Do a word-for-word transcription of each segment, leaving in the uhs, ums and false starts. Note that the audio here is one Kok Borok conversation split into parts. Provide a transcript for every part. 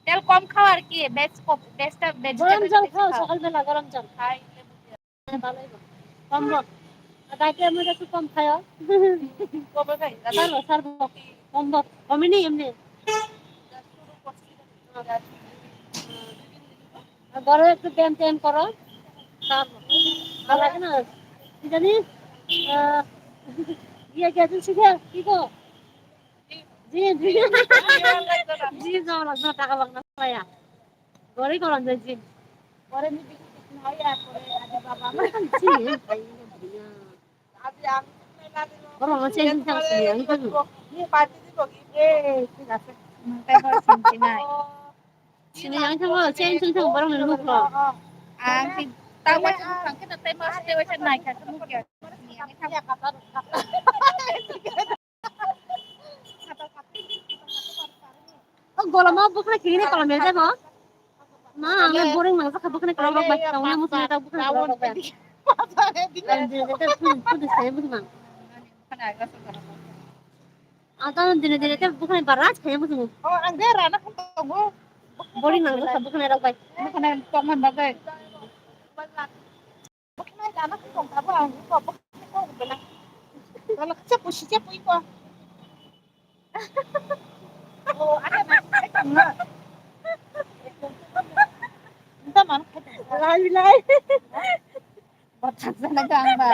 তেল কম খাও আর কি, বেশ কম, বেশটা ভেজিটেবল গরম জল বেশি খাও, খাও। সকালবেলা গরম জল। খাই, লেবু দিয়ে। ভালোই হয়। কম বল। আর ডায়েটে মধ্যে একটু কম খাও। কমে খাই, দাদা। সারবো, সারবো। কম বল। কমেনি এমনি। শুরু করছি। আর ঘরে একটু ব্যায়াম ট্যায়াম করো। সারবো। ভালো লাগে না? কি জানি? আহ, ইয়ে গেছে শিখে, কি গো? জি, জি। জি, যাওয়া লাগতো না, টাকা লাগতো না, ভাইয়া। ঘরেই করা যায়, জি। ঘরে মিটিং টিটিং হয়, আর পরে আজ বাবা আমার জি, ভাই, ভাইয়া। আজ আমি বড় হচ্ছে, এই চিন্তা করছি, আমি তো নিয়ে পাঠিয়ে দিব কি? এ, ঠিক আছে। হুম, তাই বড় চিন্তা নাই। Sini yang thango, chen sing thango, borok ni look rok. Ang si, tao wa chang tang khe na tei mas tei wa chang nai kha khe muk ya. O goloma bwkhwnai kini kolom ya jabo. Ma, ang boring nang sakha bwkhwnai kolom rok bai. Tong na musu ta bwkhwnai kolom rok bai. Ang jere jere phun phun sai bwkhwnai. Ang tamo dine dine tei bwkhwnai bara chaya muchungo. O, ang de rana phun tongo. Boring nang bwkha bwkhwnai rok bai. Bwkhwnai tongmani bagwi. Bwkhwnai rana phun tong tabo ang iko bwkhwnai ko bela. Wala kcha pusi cha pui ko. O, ana na khai tong na. Nta man khai tong. Lai lai. Bathang sana kang ba.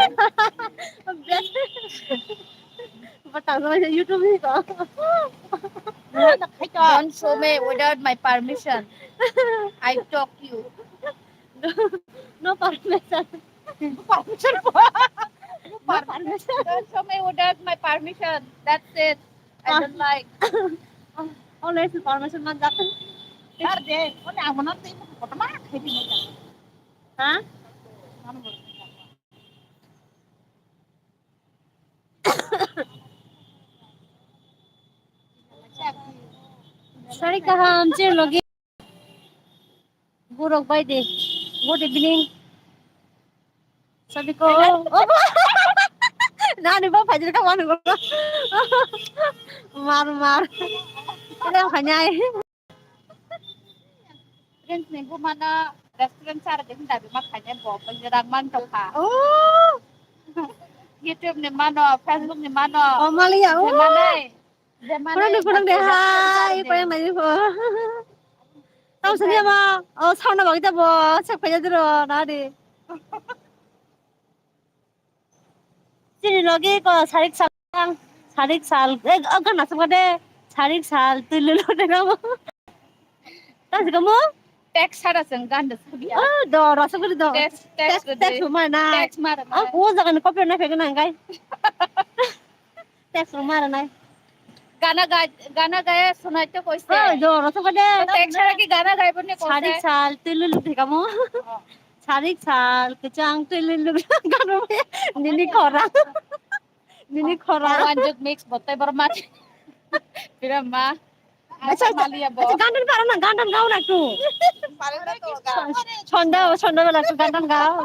Bathang sana YouTube ni ko. Don't show me without my permission. I talk you. No permission. Permission ko. No permission. Don't show me without my permission. That's it. I don't like. Always permission man jat. Sar de, one amonan tei kotor ma khai di. Ha? Sari kaham, che logi. Burok bai de. Good evening. Sabi ko. Nani ba phajir ka manu ko. Mar, mar. Kaya kanyai. Friends ni bumano restaurant chara de hinda bima khaine bo, bo je rang man tongkha. Oh. YouTube ni mano, Facebook ni mano. Oh, maliya, oh. Manai. Kurang de, kurang de, hai, kurang de, hai. Tau sini ama, oh, sauna bagi ta bo, chak phaja duro, na de. Chini logi ko sarik sal, sarik sal, eh, oh, gana sal de, sarik sal, tui lulu de kamo. Tasi kamo? Text sara seng ganda sabiya. Oh, do, rasa guri do. Text, text, text, text mana? Text mara. Oh, na. Oh, jaga ni copy na pegana ngai. Text rok mara nai. Gana gai, gana gaya sunai to koise. Oh, do, rasa guri de. Text sara ki gana gai boni koise. Sarik sal, tui lulu de kamo. Oh. Sarik sal, kechang tui lulu gano nini khorang. Nini khorang. Wanjuk mix botai borma. Pira ma. Acha, acha, maliya bo. Acha, gandan para na, gandan gao na tu. Chonda, chonda bela tu gandan gao.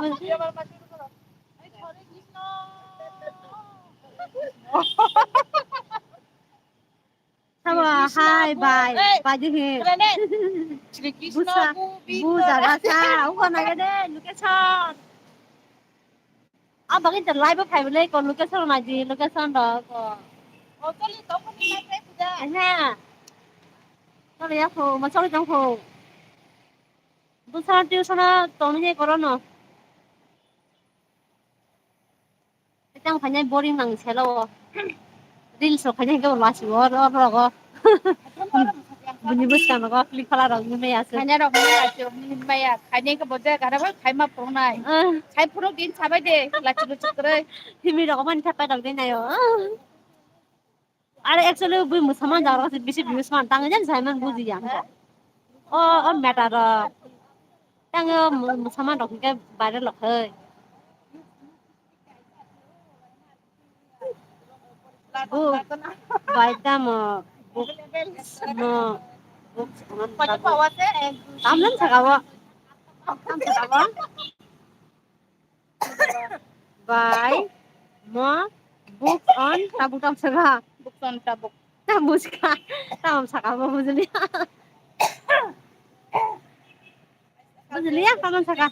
Sama, hai, bai, bai, di he. Busa, busa, rasa, uko na gede, location. Abang inter live phai bole ko location na di, location do ko. O, choli to ko ni live phai puja. Ehe. Choli ya ko, ma choli tong ko. Busa tuition tong ni koro no. Tang phai nai boring nang selo. Reels rok khaina hingke bo lachio oro, oro rogo. Bini bwskang rogo click khala rok nukmaya se. Khaina rok nukmaya se, nukmaya. Khaina hingke bo je gara bai khaima phunuknai. Ah. Khai phunuk din sabai de, lachi luchi kwrwi. Himwi rok mani thapai rok de nayo. Ah. Are actually bui mwsama jaga se bisi views man tang jan sai man buji ya. O, o meta rok. Tang o mwsama rok hingke viral rok hai. Book, bai tamo, book, no, book, tamlen saka bo. Tam saka bo. Bai, mo, books on, tabuk tam saka. Books on, tabuk. Tam buska, tam saka bo bujuli. Liya kaman saka.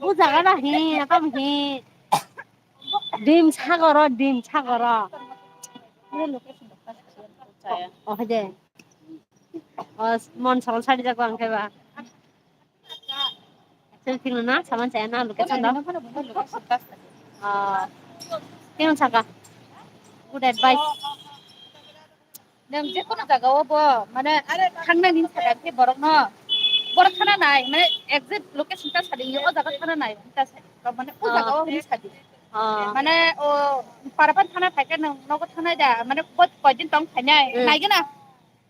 Bu jaga da hi, akam hi. Dim sagoro, dim sagoro. Oh, hede. Oh, mon sal sari jago ang khe ba. Actually, thik na, saman chaya na, location da. Ah, thik saka. Good advice. Nang je kono jaga o bo, mane, thangna ni saka khe borok no, borok thana nai, mane, exact location ta sadi, o jaga thana nai, ta sadi, mane, o jaga o hini sadi. Ah. Mane, o, parapan thana phaikhe nang nogo thanai da, mane, koi, koi din tong phainai, hmm, nai gana.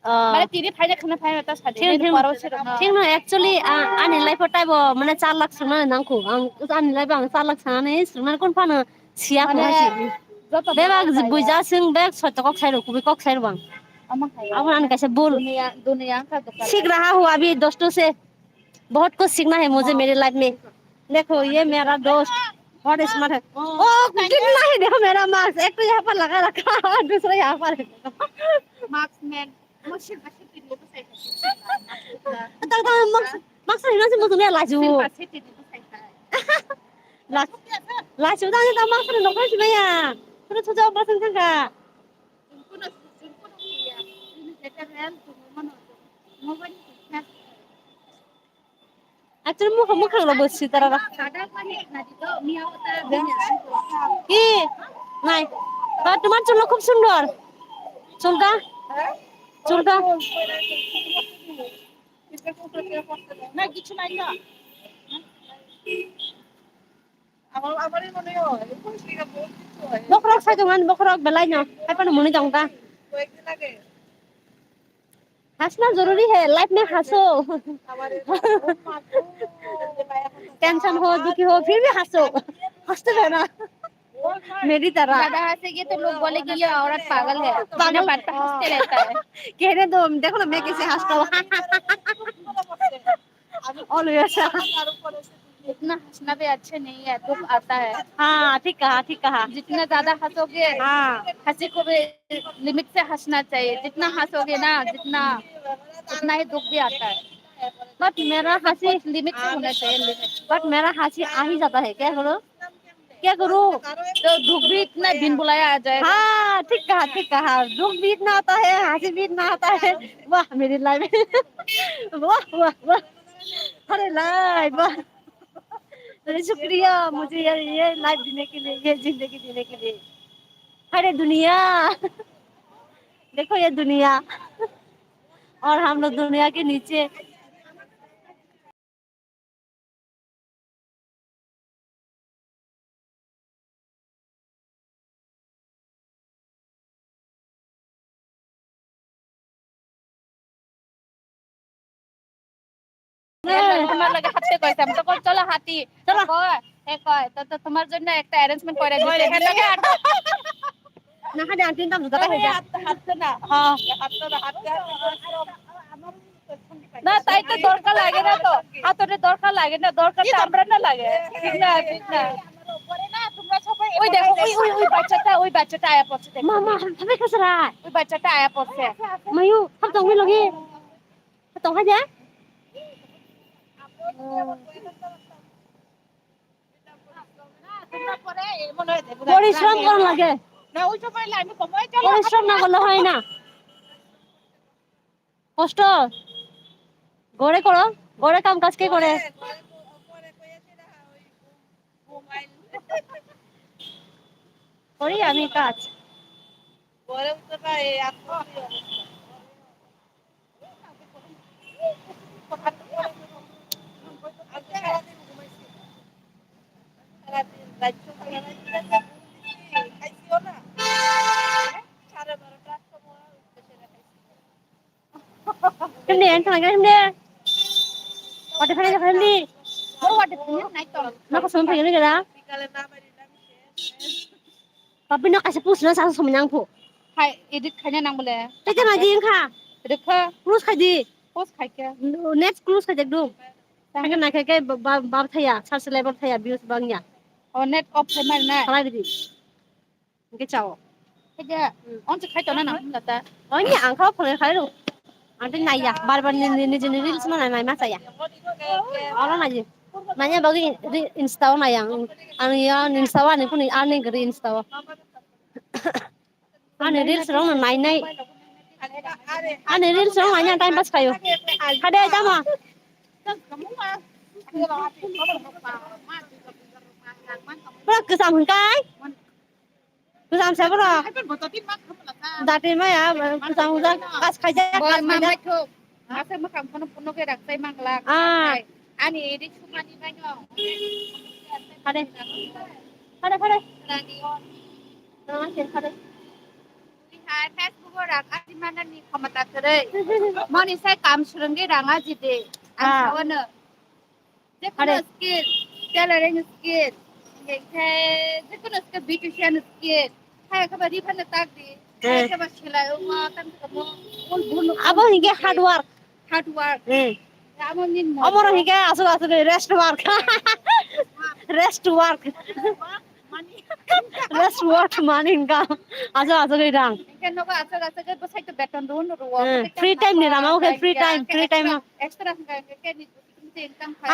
Ah. Mane tini phaina khana phaina ta sadi. Thing, thing. Thing no, actually, ah, ani life o taibo mane char lakh swngnani nangkho. Ang ani life o ang char lakh swngnani swngnani kon phano siya ko hai si. Bebak buija sing bek soito kok sai ro, kubui kok sai ro bang. Amo hai. Abo ani kaisa bul. Duniya, duniya ka dokan. Sikh raha hu abhi dosto se. बहुत कुछ सीखना है मुझे मेरे लाइफ में। देखो, ये मेरा दोस्त बहुत स्मार्ट है। ओ, कितना है, देखो मेरा मास्क, एक तो यहाँ पर लगा रखा है और दूसरा यहाँ पर है। Marksman. Tang tang, mask, mask ni nasi musume laju. Laju tang tang mask ni nokha si maya. Kunu thuja mask ni thangka. Actually, mukha, mukha lo bosi tara. Ki? Nai. Ba, tomar chul khub sundor. Chulta? Chulta? Na, kichu nai na. Bokhorok sai tongmani, bokhorok belai no. Hai phano muni tong ta. Hasna zaruri hai, life mein haso. Tension ho, dukhi ho, phir bhi haso. Haste hai na. Meri tarah. ज्यादा हंसेगी तो लोग बोले कि ये औरत पागल है, बिना बात पे हंसते रहता है। Kehne do, dekho na, main kaise hasta hu. Always. इतना हंसना भी अच्छे नहीं है, दुख आता है। हाँ, ठीक कहा, ठीक कहा। जितना ज्यादा हंसोगे, हाँ। हंसी को भी लिमिट से हंसना चाहिए। जितना हंसोगे ना, जितना, उतना ही दुख भी आता है। But मेरा हंसी कुछ लिमिट से होना चाहिए, लिमिट। But मेरा हंसी आ ही जाता है, क्या करूँ? क्या करूँ? तो दुख भी इतना दिन बुलाया आ जाएगा। हाँ, ठीक कहा, ठीक कहा। दुख भी इतना आता है, हंसी भी इतना आता है। वाह, मेरी लाइफ। वाह, वाह, वाह। अरे लाइफ, वाह। अरे शुक्रिया मुझे ये, ये लाइफ देने के लिए, ये जिंदगी देने के लिए। अरे दुनिया, देखो ये दुनिया। और हम लोग दुनिया के नीचे। তোমার লগে হাঁটতে কইছে, আমি তো কই, "চলো হাঁটি।" চলো। কয়, এ কয়, "তো, তো তোমার জন্য একটা অ্যারেঞ্জমেন্ট করে দিতে।" এখান থেকে হাঁটো। না, হাঁটে, আন্টি, দাম জুতা খাই যা। হাঁটতে, হাঁটতে না। হ্যাঁ। হাঁটতে না, হাঁটতে, হাঁটতে। না, তাই তো দরকার লাগে না তো। হাতরে দরকার লাগে না, দরকার তো আমরা না লাগে। ঠিক না, ঠিক না। ওই দেখো, ওই, ওই, ওই বাচ্চাটা, ওই বাচ্চাটা আয়া পড়ছে, দেখো। মা, মা, হামে কাছে রায়। ওই বাচ্চাটা আয়া পড়ছে। মায়ু, হাম তো ওই লগে। হাম তো হাজা। পরিশ্রম করা লাগে। পরিশ্রম না করলে হয় না। কষ্ট। ঘরে করো, ঘরে কাম কাজ কে করে? করি আমি কাজ। Hindi, ang talaga hindi. Wate fare hindi. Wate fare hindi. Nako sumpa yun kira. Papi no kasi puso na sa sumanyang po. Hai, edit kanya nang bole. Tete ma jing kha. Edit kha. Close khai di. Close khai kya? Next close khai di ekdom. Khai na khai khai bab thaya, sar se level thaya, views bang ya. Oh, net off khai mar na. Salai di. Hingke chao. Khe je, hmm, on se khai tona na hwnla ta. Oni ang kha phone khai ro. Ang tei naiya, bar bar ni, ni, nijini reels no nai, nai ma chaya. Oro nai, naiya bagwi re-, Insta o naiya ang. Ang ya Insta o ani kuni ani gari Insta o. Ani reels rok no nai nai. Ani reels rok nai nai time pass khayo. Hade tamo. Pura kwcham hwnkai. Kwcham se bro. Dati maya, kwcham hwnjak, kas khaijak, kas khaijak. Asa mwkhang phano phunugwi rakchai manglak. Ah. Ani edi sumani bai no. Hade. Hade, hade. Rani. Ah, hade, hade. Hai, Facebook o rang aji manani khomota kwrwi. Moni sai kam swrwngwi rang aji de. Ang Ah. sawano. Jekunu Hare. skill, tailoring skill, hingke jekunu skill, beautician skill, hai khe ba ri phano tak di, hai Hmm. khe ba silai o ma, tam khe mo, ul bul no Abo hingke hard work. Hard work. Hmm. Amo nin mo. Omoro hingke asuk asuk rest work. Rest work. Rest work mani hingka. Asuk asuk rang. Hingke nogo asuk asuk bwsai to beton rw no rw. Hmm. Free time ni rama o khe free time, free time. Extra hingke hingke ni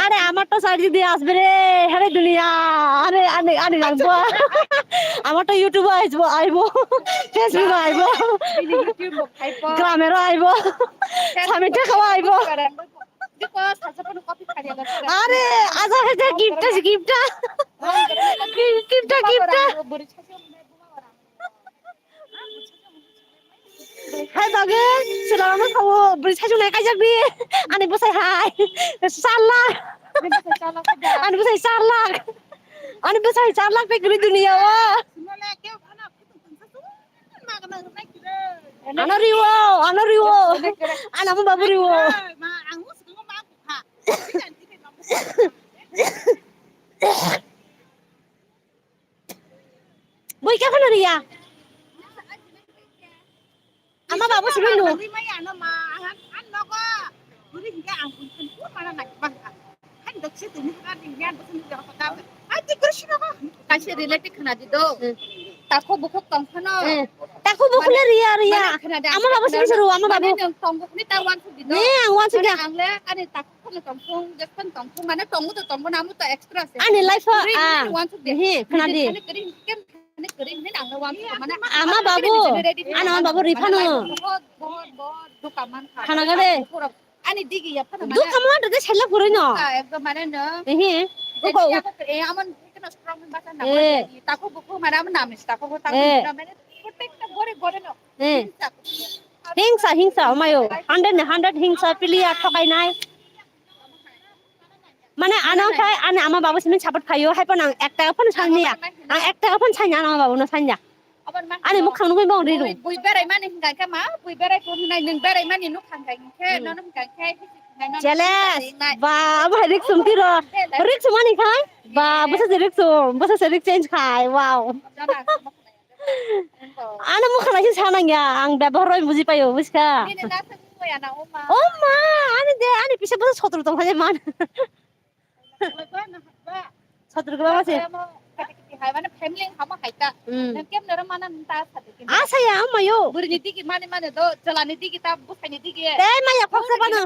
Are, আমার তো চারিদিকে আসবে রে, আরে দুনিয়া, আরে, আরে, আরে লাগবো। আমার তো YouTube আইবো, আইবো, Facebook আইবো, Bini YouTube bo khai po. Gramero আইবো, Sami Thakao আইবো। Biko saja kono copy khariya la sara. আরে, আজ আছে যে gift আছে, gift টা। Gift টা, gift টা। Hai bagwi, chwla rokno sao, bwrwi saichung nai kaijak di. Ani bwsai hai. Chala. Ani bwsai chala. Ani bwsai chala pe guri dunia o. Ano riwo, ano riwo. Ano mo babu riwo. Bui khe phano riya. Ama babu simi nu. Kaisa relative khna di do. Hmm. Takhuk bukhuk tong phano. Hmm. Takhuk bukhuk le riya, riya. Mane khna di, ama babu simi suru, ama babu. Mane nwng tongo hwnwi ta wansuk di do. Ne, ang wansuk ya. Mane ang le ani takhuk phano tong phung, jek phano tong phung, mane tongo to tongo, namo to extra se. Ani life o, ah. Wansuk di. He, khna di. Mane kering kem. Ama babu, ano ama babu ri phano. Khana gade. Ani digi ya phano. Dukha mo de sela puri no. Ekdom mane no. Ehe. Amon kena strong basa na. Takhuk bukhuk mane amon namis takhuk bukhuk takhuk mane. Protekta gore gore no. Hingsa, hingsa, omayo. Hundred ni hundred hingsa piliya thokai nai. Mane ano khai ani ama babu simi support khayo, hai phano ang ek taka phano sanya. Ang ek taka phano sanya ano ama babu no sanya. Ani mukhang nugwi bong ri rung. Bui berai mani hingka khe ma, bui berai phone hinai nwng berai mani nuk hangkai khe, nono hingka khe. Jealous. Ba, abo hai riksum tiro. Riksum ani khai? Ba, bwsa se riksum, bwsa se rik change khai. Wow. Ano mukha naisi sanang ya, ang bebehor roi buji paio, buska. O ma, ani de, ani pisa bwsa sotro tong khaje man. Sotro gwa mase. Hai mane family hama hai ta. Hmm. Nang kem nara mana ta sa de. Asa ya, amayo. Buri ni digi mane mane do, jala ni digi ta, busai ni digi. Te maya khoksa bano.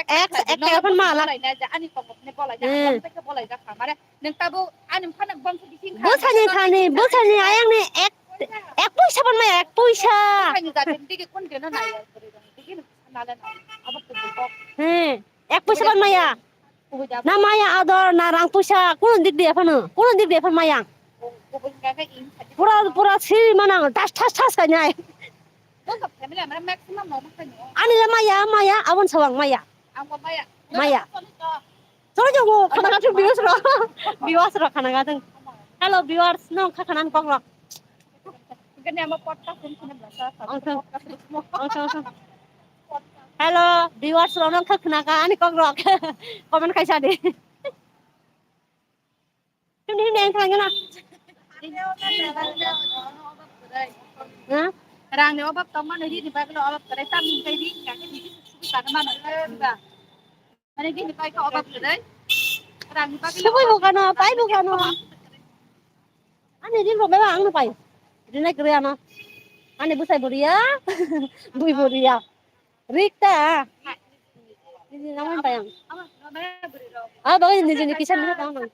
Ex, ek ta phone mala. Ani kokok ne bolai ja, ani ta bolai ja khamare. Nwng tabuk ani phano bangsa bising kha. Bwsani thani, bwsani ayangni ek, ek puisa ban maya, ek puisa. Bwsani jati digi kun deno nai, digi nale nai. Abo kubui kok. He, ek puisa ban maya. Kubui jabo. Na maya ador, na rang puisa, kuno dik dia phano, kuno dik dia phan maya. Kubui hingka khe in khadi. Pura, pura siri manang, tas, tas, tas kanya. Bangsa family amra maximum mama khanyo. Ani la maya, maya, abon sawang maya. Ang maya. Maya. Cholo jogo, khana gathung viewers ro. Viewers ro khana gathung. Hello viewers, no kha khana kok ro. Gani ama podcast ni khana basa. Ang thang. Ang thang, ang thang. Hello viewers ro, no kha khana ka ani kok ro. Comment khai sa de. Himni himni ang thang na. Ha? Rang ni obab tong mano, ri ni bagwi obab kore, tam ni kai ri ka ke ni subi pada mano. Mane gini pai ka obak kwrwi. Rang ni bagwi subui bo kano, pai bo kano. Ani rim rok beba ang no pai. Rinai kwrwi ano. Ani bwsai bo riya. Bui bo riya. Rikta. Nini naman bayang. Ah, bagwi nini nini kisa nini tang nang.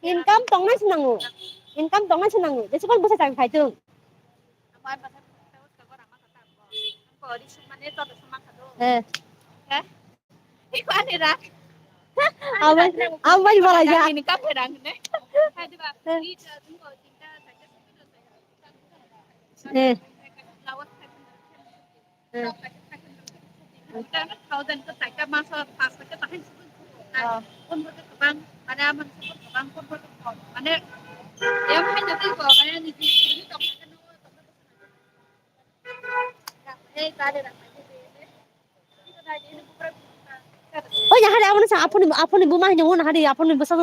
Income tongna sinango. Income tongna sinango. Jesi kon busa chang khai tu. Eh. Amai, amai balai ja. Eh. Eh. Oi, nahari aboni sa, apuni, apuni buma hini, o nahari, apuni bwsa,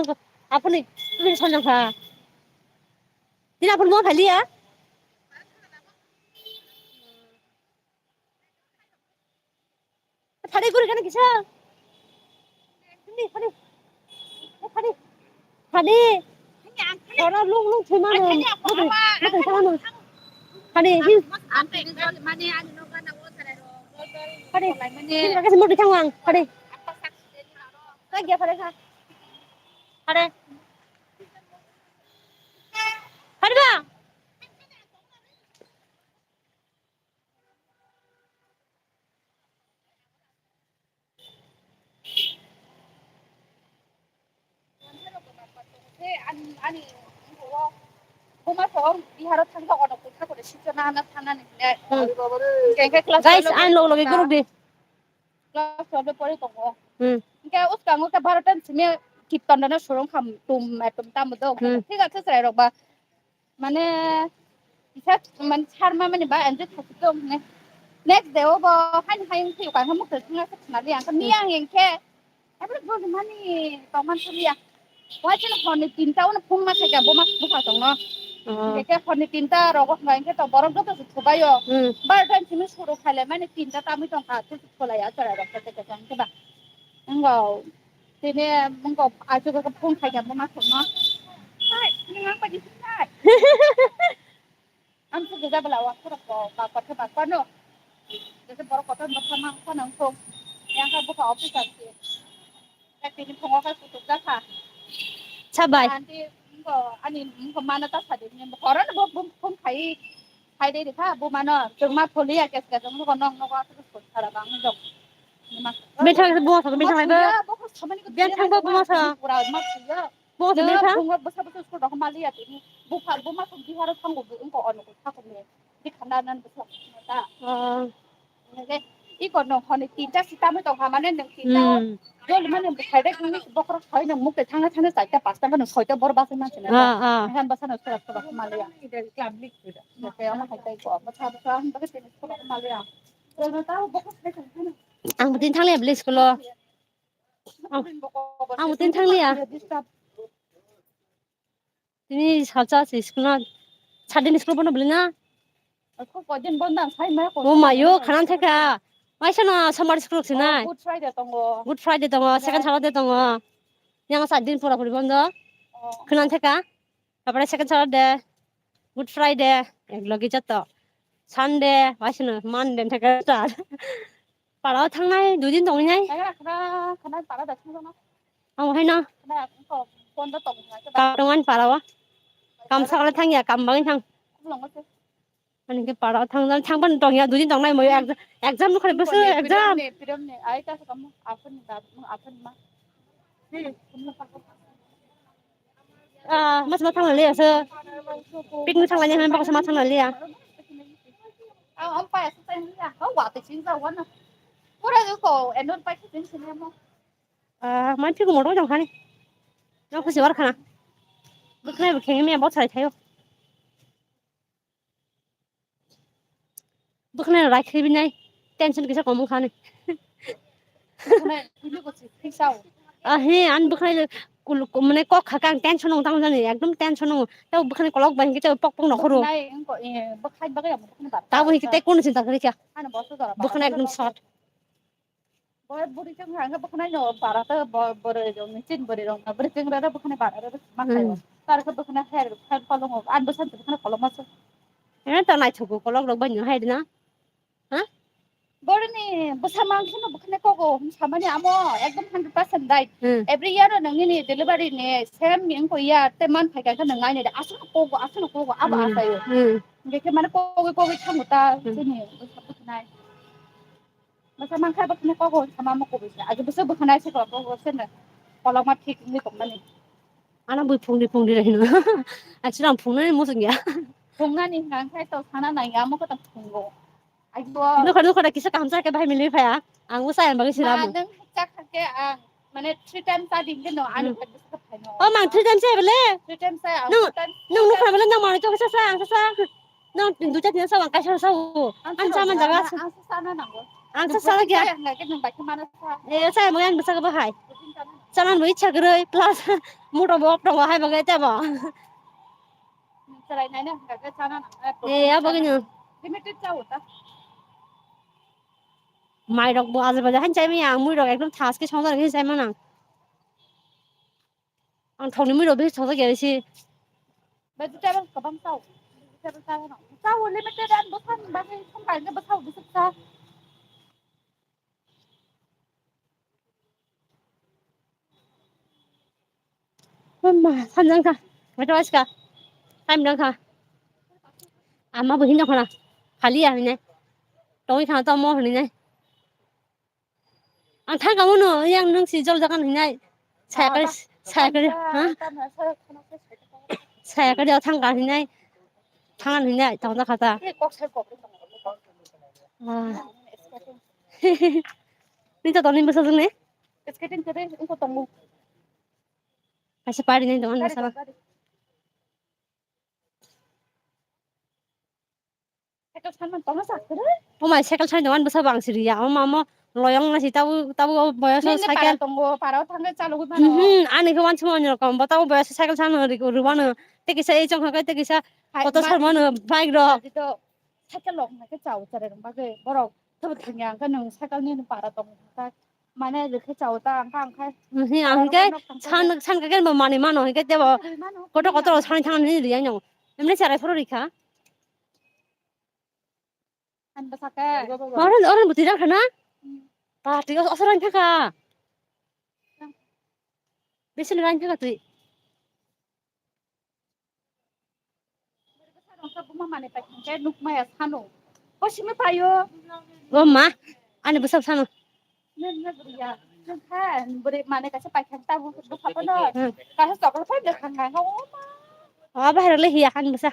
apuni, apuni sonjang kha. Tini apuni buma phaliya? Thani guri kana kisa? Thani, thani. Thani. Thani. Ora lung lung thima no. Mate, mate thima no. Thani, hi. Thani. Hi, kasi mate thang wang. Thani. Kagya thani kha. Thani. Thani ba. Ani, ani, buma so Bihar o thangkha ono kutha kore sichona hana thanani hile. Hmm. Hingke class Guys, twelve ang log logi group di. Class twelve pori tongo. Hmm. Hingke uskango ke baro tan simi kitton dana surung kham tum, eh, tum tam do. Hmm. Thik ase chwrai rok ba. Mane, kisa, mane, sarma mani ba enjoy khasi tong ne. Next day o bo, hain, hain, thiyo, kan, hamuk, thang, asa, khna, liya, kan, miya, heng, khe. Every good money, tong, man, thang, liya. Wa, chini, honni, tinta, ono, phone, ma, thai, bo, ma, bupha, tong, no. Oh. Khe, honni, tinta, rogo, hwnga, heng, khe, to, borok, joto, se, thubai, o. Hmm. Bar, time, simi, suru, khaile, mani, tinta, tamui, tong, kha, tu, thulai, ya, chara, rok, khe, khe, khe, khe, ba. Wngkha, tini wngkha, aswk khe phone khaikha, bo ma thangma. Hai, nang ang bai sing nai. Ang se gida bela wa khorok ko, ba kotha ba kono. Jese borok kotor ma thangma ang kono ang thung. Yang kha bukha office ang se. Khe tini phungo khe kutuk jakha. Sabai. Aunty, wngkha, ani wngkha mana ta sadi ni. Koron bo, bo phone khai. Khai de kha, bo mano. Chwng ma pholiya kes kes, wngkha nong nogo aswk sara bang jok. Bini thang bo thang, bini thang bo. Bini thang bo, bo thang. Pura ma suya. Bo thang, bini thang. Bunga bwsa bwsa school rok mali ya tini. Bupha, buma thang Bihar thang bo, wngko ono ko thang ko ne. Di khanda nan bwsa ta. Ah. Nge, iko no hone tinta sita mo tong hamane nang tinta. Hmm. Dol mane bwsa de kang bokhorok thoi nang mukte thangna thangna chaita pasta nang soita bor basa ma chena. Ah, ah. Han basa na sura sura mali ya. Oke, ama hai tai ko, bwsa bwsa, bwsa tini sura mali ya. Ang bwtwi thangliya bwlai school o. Ang, ang bwtwi thangliya. Tini salsa se school na. Sadin school bono bwlai na. Mo mayo khana theka. Maisa no summer school sinai. Good Friday tongo. Good Friday tongo, second Saturday tongo. Yang sadin pura puri bondo. Khana theka. Tapore second Saturday, Good Friday, ek logi joto. Sunday, waisino Monday theke start. Parao thangnai, dui din tongwi nai. Khana, khana, khana, para da thangna. Ang hai na. Khana, ko, phone da tong na. Ka tongan parao. Kam sakla thangya, kam bangwi thang. Long se. Ani ke parao thang, thang pan tongya, dui din tongnai moyo exam, exam khare bwswk exam. Piram ne, piram ne, ai ta kam, aphani da, aphani ma. Ah, mas ma thangna liya se. Picnic thangna liya, bak sama thangna liya. Ah, am pa sa sa liya. Oh, wa te sing sa wa na. Pura ko enor pa sing sing mo. Ah, man phi ko motor jong khani. Na khusi war khana. Bukna bukhe me bot sai thayo. Bwkhwnai rai khibinai tension kisa kom wngkha ani. Bwkhwnai kuli bo se phisa o. Ah, he, ani bwkhwnai kul-, kul-, mane kok kha khe ang tension wng tamo jani, ekdom tension wng. Tei bwkhwnai kolok bai hwnkhe tei pok pok nokhoro. Bwkhwnai wngkha, eh, bwkhwnai bagwi ang bwkhwnai bar. Tamo hwnkhe tei kunu chinta kha khe. Ani boso jora. Bwkhwnai ekdom short. Bo bwrwi chwng hwnka hwnkhe bwkhwnai no bara ta bo-, bwrwi rok ni chin bwrwi rok no bwrwi chwng rok bwkhwnai bara rok ma khaio. Hmm. Tar khe bwkhwnai hair, hair kolongo, ani bwsa bwkhwnai koloma se. Eno to naithogo kolok rok bai no hai na. Ha? Boroni bwsa mang kheno bukhane kogo hwn samani amo ekdom hundred percent right. Hmm. Every year o nangni ni delivery ni same ni wngkha year te man phai kha nang nai ni aswk kogo aswk kogo abo Hmm. asayo. Hmm. Hingke mane kogo kogo thango ta Hmm. chini bwsa bwkhanai. Bwsa mang kha bwkhane kogo hwn sama mo kogo se. Agi bwsa bwkhanai se kogo se na. Kolok ma thik ni tongmani. Ano bui phungdi phungdi rehino. Actually ang phungnani muchung ya. Phungnani hwnka khe to sana nai ya mo kota phungo. Ai to Nukha nukha da kisa kaham sa khe bahai mili phaya. Ang usa yang bagwi ma sinamu. Nang chak kha khe ang mane three times ta din khe no ani Hmm. khat bwsa phai no. Oh, mang three times ya bele? Three times ta ang Nung, two times, nung two nukha times. Bele nang mani to sa sa ang sa sa. Nang duita tin sa ang kaisa sa o. Ang Ang sa sa man jaga. Ang sa sa na nango. Ang sa sa kya? Ang khe nang bai khe mana sa. Eh, sa mo yang bwsa bahai. Two times ta na. Chaman bo ichha kwrwi, plus moto bo tongo hai bagwi tebo. Chwrai nai na hwnkha khe chana nang, eh, Eh, protein abo chana. Gini. Limited chao ta. Mai rok bo aje baje han chai maya, ang mui rok ekdom thas khe songsa rok khe chai manang. Ang thokni mui rok bisi songsa khe bisi. Vegetable kwbang chao. Vegetable chao na. Chao limited and bwsa ni bagwi songkar khe bwsa bwsa cha. Mama, samjang kha. Mata waska. Time dang kha. Ama bo hinda khona. Khali ya hinai. Tongwi khana to mo hinai. Ang thang kamu no, yang nung si jol jakan hinai. Saya kali, saya kali, ha? Saya kali thang ka hinai. Thangan hinai, tong da khata. Ah. Ni to toni bwsa jeng ni? Skating kare, ungko tongo. Kaisa pari ni dongan bwsa. Cycle sanman tongna sakhe. O mai cycle sanman bwsa bang siri ya. O mamo loyong na si tabu tabu boyos cycle. Para tongo, para thangna chalugwi mano. Mhm, ani khe wansi mo ani rokom. Bo tabu boyos cycle sanman rubano. Te kisa ei chong kha te kisa koto sarmano bike rok. Cycle lok na khe chao chare rong bagwi borok thabo thangya hwnkhe nwng cycle ni para tong kha mane rikhe chao ta ang kha ang kha. Hi ang khe san san khe bo mani mano hwnkhe tebo koto koto sani thang ni riya no emne chare phoro rikha. Ani bwsake. Oran oran buti rang khana. Party os oran thaka. Bisin rang thaka tui. Buma mane paikhe nukmaya sano. Kosimi payo. O ma, ani bwsap sano. Nene buriya. Nukha buri mane kaisa paikhe tabu bwsap no. Hmm. Kaisa chokol phai de khang khang o ma. O bahai le hiya khan bwsa.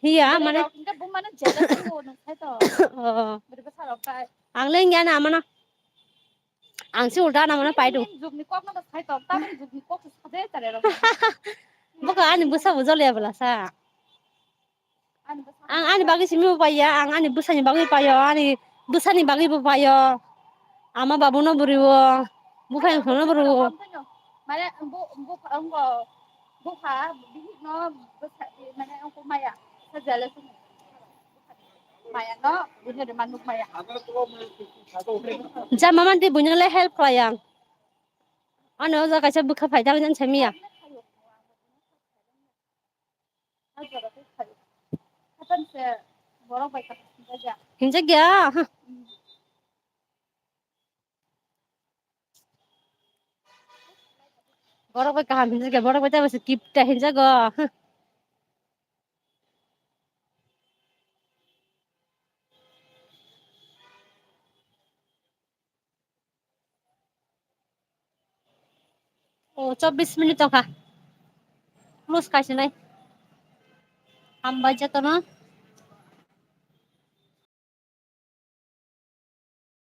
Hiya mane. Buma no jealous o nukha to. O. Buri bwsa rok kai. Ang le ngiya na amana. Ang si ulta na mane paidu. Jugni kok no sai to, ta jugni kok sa de tare ro. Boka ani bwsa bo jole bwla sa. Ang ani bagwi simi bo paiya, ang ani bwsani bagwi paio, ani bwsani bagwi bo paio. Ama babu no buriwo, buphang no buriwo. Mane bu bu ang Bukha, bihik no bwsa, mane, wngkuk maya, sajale sung. Maya no, bunya de manuk maya. Jama man di bunya le help khlai ang. Ano o jaga kaisa bwkha phai jagwi jan samiya. Hatan se borok bai kha hinjak ya. Borok bai kaham hinjak ya, borok bai tei kipta hinjago. O, chobbish minute tongkha. Close kaisinai. Hambai jotono.